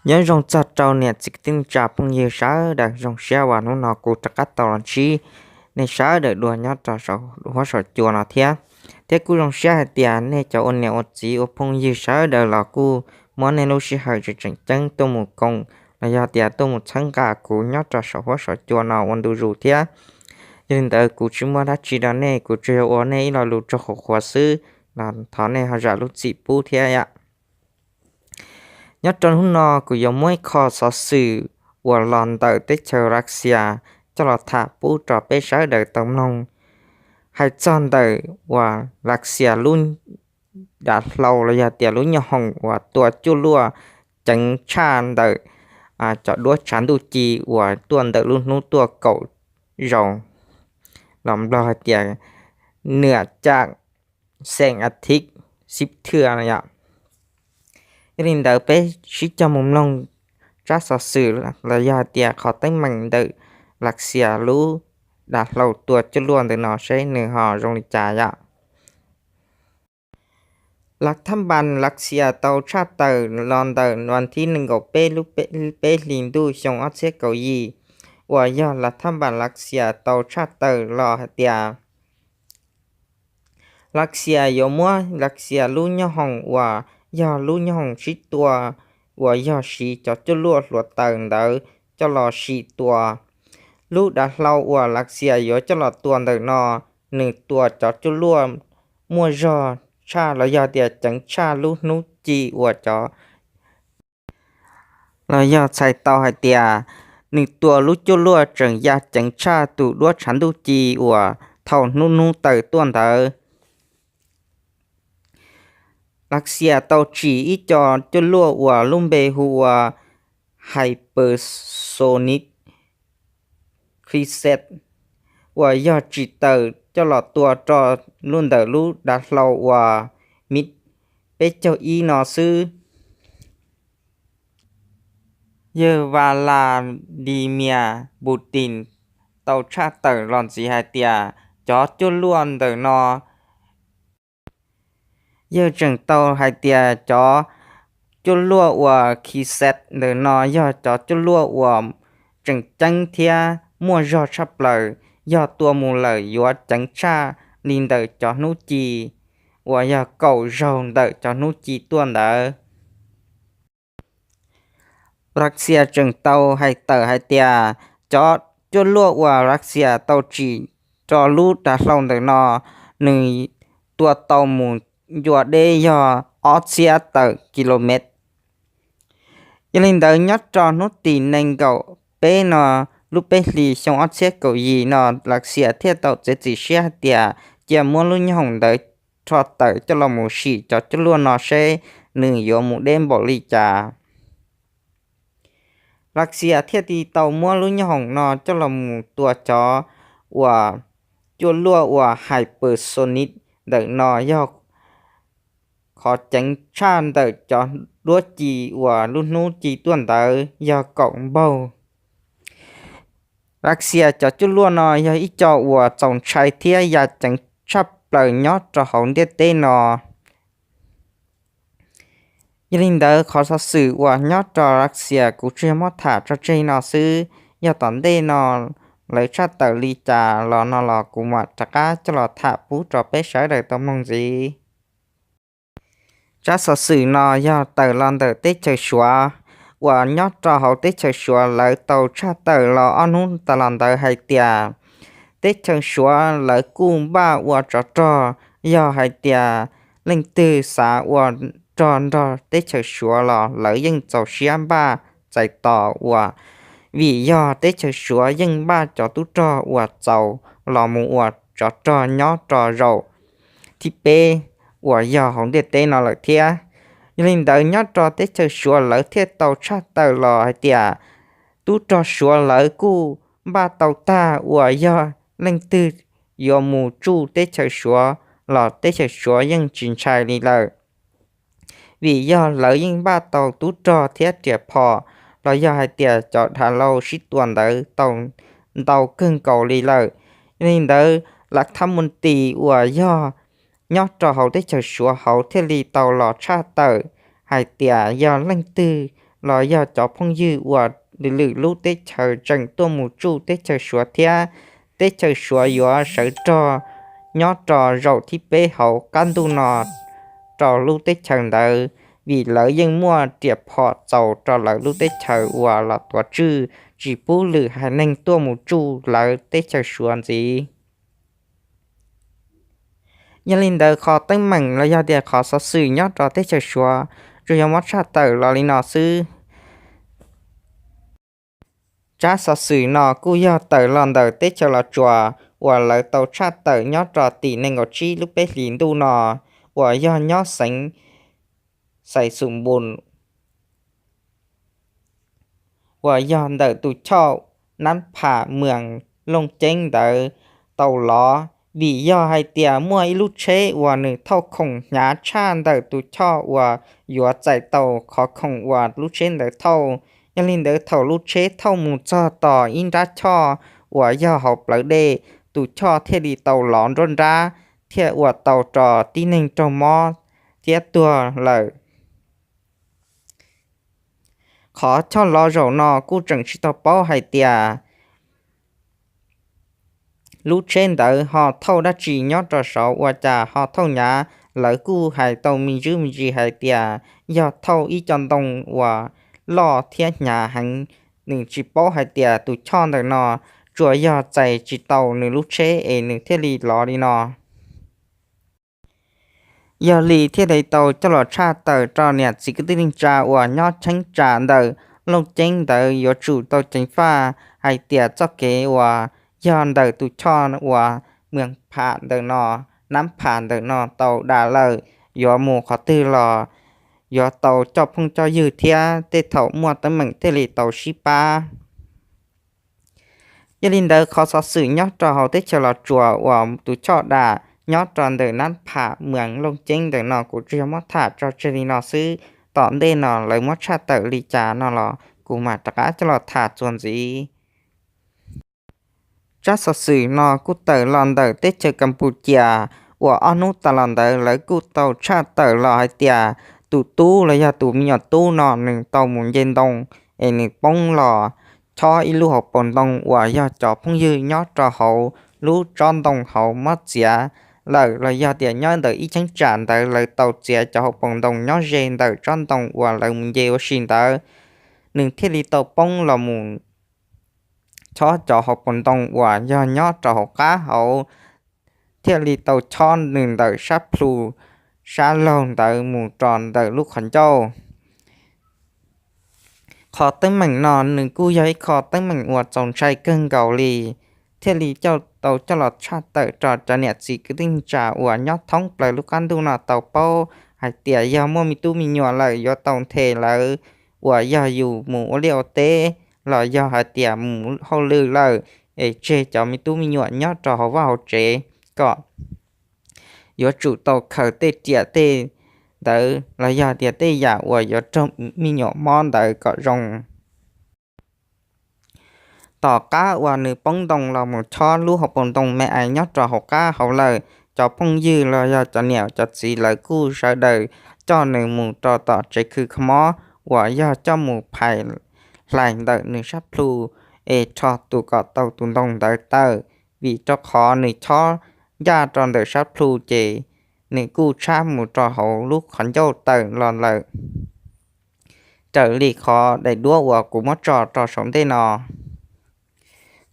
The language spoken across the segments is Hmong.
Nyob zoo txog rau niam txiv kwv tij neej tsa phooj ywg sawv daws, zoo siab uas hnub no kuv rov qab tau los ntsib nej sawv daws dua nyob rau saum huab saum cua no thiab. Thiab kuj zoo siab hais tias nej cov ua niam ua txiv ua phooj ywg sawv daws los kuj muab nej lub sij hawm tseem tseem ceeb tuaj mus koom los yog tias tuaj mus txhawb nqa kuv nyob rau saum huab saum cua no ua ntu zus thiab. Yog li ntawd kuv tsis muaj dab tsi rau nej, kuv tsuas yog ua nej ib lo lus tsaug qhuav qhuav xwb, los thov nej ho zam lub txim pub thiab yom. Nyob rau hnub no kuv yuav muab ib qho xov xwm uas los ntawm teb chaws Lav Xias coj los tham pub rau peb sawv daws tau mloog. Hais txog ntawm uas Lav Xias lub dav hlau los yog tias lub nyooj hoom uas tua cuaj luaj ceev tshaj ntawm cov duab tshav ntuj ci uas tuaj ntawm lub hnub tuaj kaum zaus, los nplog hais tias nư̌ cak xeem a thiv sib thwj no yom. Yog li ntawd peb sib cog mus mloog tsab xov xwm los yog hais tias qhov teeb meem ntawm Lav Xias lub dav hlau tua cuaj luaj ntawm no seb nws ho zoo li cas yom. Lav thab npas Lav Xias tau tshaj tawm los ntawm vas thib nees nkaum peb lub peb hlis ntuj xyoo ob txhiab kaum yim, uas yog lav thab npas Lav Xias tau tshaj tawm los hais tias Lav Xias yuav muab Lav Xias lub nyooj hoom uas yog lub nyooj hoom sib tua uas yog siv cov cuaj luaj hluav taws ntawd coj los sim tua. Lub dav hlau uas Lav Xias yuav coj los tua ntawm no, nws tua cov cuaj luaj muaj zog tshaj los yog tias ceev tshaj lub hnub ci uas cov los yog txhais tau hais tias nws tua lub cuaj luaj tseem ya ceev tshaj tus duab tshav ntuj ci uas thaum hnub hnub tawm tuaj ntawd. Lav Xias tau tsim ib co cuaj luaj uas lub npe hu ua hypersonic cresset uas yog tsim tawm coj los tua rau lub ntawm lub dav hlau uas Mi peb caug ib no xwb. Yawg Vladimir Putin tau tshaj tawm los ntxiv hais tias cov cuaj luaj ntawm no, yawg tseem tau hais tias cov cuaj luaj uas cresset ntawm no yog cov cuaj luaj uas tseem ceeb thiab muaj zog tshaj plaws, yog tua mus lawm yuav ceev tshaj li ntawm cov hnub ci uas yog kaum zaug ntawm cov hnub ci tuaj ntawd. Lav Xias tseem tau hais tawm hais tias cov cuaj luaj uas Lav Xias tau tsim rau lub dav hlau ntawm no, nws tua tau mus ncua deb yog ob txhiab tawm kilomev. Yog li ntawd nyob rau hnub tim nees nkaum peb no, lub peb hlis xyoo ob txhiab kaum yim no Lav Xias thiaj tau txiav txim siab hais tias cia muab lub nyooj hoom ntawd rho tawm coj los mus sim cov cuaj luaj no seb nws yuav mus deb npaum li cas. Lav Xias thiaj li tau muab lub nyooj hoom no coj los mus tua cov uas cuaj luaj uas hypersonic ntawm no yog qhov ceev tshaj ntawm cov duab ci uas lub hnub ci tuaj ntawd yog kaum npaug. Lav Xias cov cuaj luaj no yog ib co uas txaus ntshai thiab ya ceev tshaj plaws nyob rau hauv ntiaj teb no. Yog li ntawd qhov xov xwm uas nyob rau Lav Xias kuv tsuas yog muab tham tso tseg no xwb, yog tom ntej no lawv tshaj tawm li cas los no los kuv mam rov qab coj los tham pub rau peb sawv daws tau mloog ntxiv. Tsab xov xwm no yog tawm los ntawm teb chaws Suav, uas nyob rau hauv teb chaws Suav lawv tau tshaj tawm los ob hnub tas los ntawd hais tias teb chaws Suav lawv kuj npaj ua tsov rog, yog hais tias leej twg xav ua rog nrog teb chaws Suav los lawv yeej txaus siab npaj txais tos uas, vim yog teb chaws Suav yeej npaj cov tub rog uas txaus los mus ua tsov rog nyob rau zaum thib peb uas yog hauv ntiaj teb no lawm thiab. Yog li ntawd nyob rau teb chaws Suav lawv thiaj tau tshaj tawm los hais tias tub rog Suav lawv kuj npaj tau tag uas yog leej twg yuav mus tsuj teb chaws Suav los teb chaws Suav yeej tsis ntshai li lawm, vim yog lawv yeej npaj tau tub rog thiab riam phom los yog hais tias cov dav hlau sib tua ntawd tau ntau kawg nkaus li lawm. Yog li ntawd Lav Thab Mus Tis uas yog nyob rau hauv teb chaws Suav hauv thiaj li tau los tshaj tawm hais tias yog leej twg los yog cov phooj ywg uas lwm lwm lub teb chaws tseem tuaj mus tsuj teb chaws Suav thiab. Teb chaws Suav yuav sawv rog nyob rau zaum thib peb hauv qab ntuj no rau lub teb chaws ntawd, vim lawv yeej muaj riam phom txaus rau lawv lub teb chaws uas los tuav tswj, tsis pub lwm haiv neeg tuaj mus tsuj lawv teb chaws Suav ntxiv. Yog li ntawd qhov teeb meem los yog tias qhov xov xwm nyob rau teb chaws Suav tsuas yog muab tshaj tawm los li no xwb. Tsab xov xwm no kuj yog tawm los ntawm teb chaws Los Tsuas uas lawv tau tshaj tawm nyob rau tim nees nkaum tsib lub peb hlis ntuj no, uas yog nyob xeev Xais Xum Npus, uas yog ntawm tus choj Nab Pham Mws Looj Ceeb ntawd tau lov, vim yog hais tias muaj ib lub tsheb uas nws thauj khoom hnyav tshaj ntawm tus choj uas yuav txais tau qhov khoom uas lub tsheb ntawd thauj. Yog li ntawd thaum lub tsheb thauj mus txog tom ib nrab choj uas yog hauv plawv dej, tus choj thiaj li tau lov nruab nrab, thiaj ua tau rau tib neeg raug mob thiab tuag lawm. Qhov choj lov zaum no kuj tseem tsis tau paub hais tias lub tsheb ntawd ho thauj dab tsi nyob rau saud ua cas ho thauj hnyav. Lawv kuj hais tau me ntsis me ntsis hais tias yog thauj ib co ntoo uas loj thiab hnyav heev. Nws tsis paub hais tias tus choj ntawm no tsuas yog txais tsis tau nws lub tsheb es nws thiaj li lov li no. Yog li thiaj li tau coj los tshaj tawm rau niam txiv kwv tij neej tsa uas nyob cheeb tsam ntawm Looj Ceeb ntawd yuav tsum tau ceev faj hais tias txoj kev uas yog ntawm tus choj uas Mws Pham ntawm no, Nab Pham ntawm no tau dam lawm, yuav mus qhov twg los yuav tau coj phooj coj ywg thiab tej thaum muaj teeb meem thiaj li tau sib pab. Yog li ntawd qhov xov xwm nyob rau hauv teb chaws Los Tsuas uas tus choj dam nyob rau ntawm Nab Pham Mws Looj Ceeb ntawm no kuv tsuas yog muab tham tso tseg li no xwb. Tom ntej no lawv muab tshaj tawm li cas no los kuv mam rov qab coj los tham txuas ntxiv. Tsab xov xwm no kuj tawm los ntawm teb chaws Kas Pus Cias uas ob hnub tas los ntawd lawv kuj tau tshaj tawm los hais tias tus tub los yog tus me nyuam tub no nws tau mus nce ntoo es nws poob los chob ib lub hauv paus ntoo uas yog cov phooj ywg nyob rau hauv lub tsob ntoo hauv mob txiav lawm los yog tias nyob ntawm ib cheeb tsam ntawd lawv tau txiav cov hauv paus ntoo nyob ze ntawm tsob ntoo uas lawv mus nce ua si ntawd. Nws thiaj li tau poob los mus chob cov hauv paus ntoo uas yog nyob rau hauv qab hauv, thiaj li tau chob nws ntawm sab plhu sab laug ntawd mus rau ntawm lub qhov ncauj. Qhov teeb meem no nws kuj yog ib qho teeb meem uas txaus ntshai kawg nkaus li, thiaj li tau coj los tshaj tawm rau cov niam txiv kwv tij neej tsa uas nyob thoob plaws lub qab ntuj no tau paub hais tias yog muaj me tub me nyuam lawm yuav tau nthe lawv, uas yog yus mus ua liaj ua teb los yog hais tias mus hauj lwm lawm es tseg cov me tub me nyuam nyob rau hauv vaj hauv tsev kom yuav tsum tau khaws tej riam tej ntawd los yog tias tej yam uas yuav raug me nyuam mob ntawd kom zoo. Tom qab uas nws poob ntoo los mus chob lub hauv paus ntoo me ais nyob rau hauv qab hauv lawm, cov phooj ywg los yog cov niam cov txiv lawv kuj sawv daws coj nws mus rau tom tsev khw kho mob uas yog coj mus phais hlais ntawm nws sab plhu es rho tus kom tau tus ntoo ntawd tawm, vim rau qhov nws chob ncaj rau ntawm sab plhu ces nws kuj tshab mus rau hauv lub qhov ncauj tawm los lawm, raws li qhov daim duab uas kuv muab tso rau saum ntej no.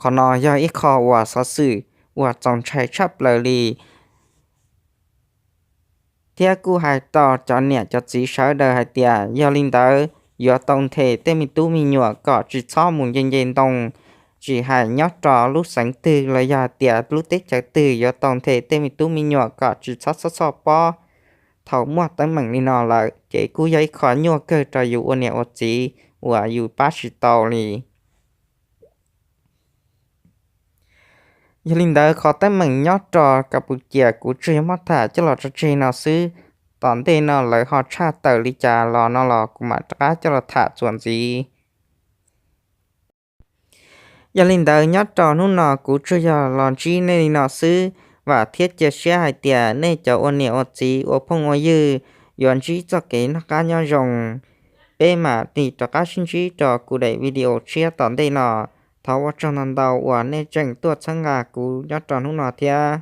Qhov no yog ib qho uas xov xwm uas txaus ntshai tshaj plaws li, thiab kuj hais rau cov niam cov txiv sawv daws hais tias yog li ntawd yuav tau nthe tej me tub me nyuam kom tsis txhob mus nce nce ntoo, tsis hais nyob rau lub xeev twg los yog hais tias lub teb chaws twg yuav tau nthe tej me tub me nyuam kom tsis txhob txhob txhoj pob. Thaum muaj teeb meem li no lawm ces kuj yog ib qho nyuaj kawg rau yus ua niam ua txiv uas yus pab tsis tau li. Yog li ntawd qhov teeb meem nyob rau Kas Pus Cias kuv tsuas yog muab tham coj los tso tseg no xwb. Tom ntej no lawv ho tshaj tawm li cas los no los kuv mam rov qab coj los tham txuas ntxiv. Yog li ntawd nyob rau hnub no kuv tsuas yog los ntsib nej li no xwb. Vam thiab cia siab hais tias nej cov ua niam ua txiv ua phooj ua ywg yuav ntsib txoj kev noj qab nyob zoo. Peb mam li rov qab sib ntsib rau kuv daim video tshiab tom ntej no. Thov ua tsaug ntau ntau uas nej tseem tuaj txhawb nqa kuv nyob rau hnub no thiab.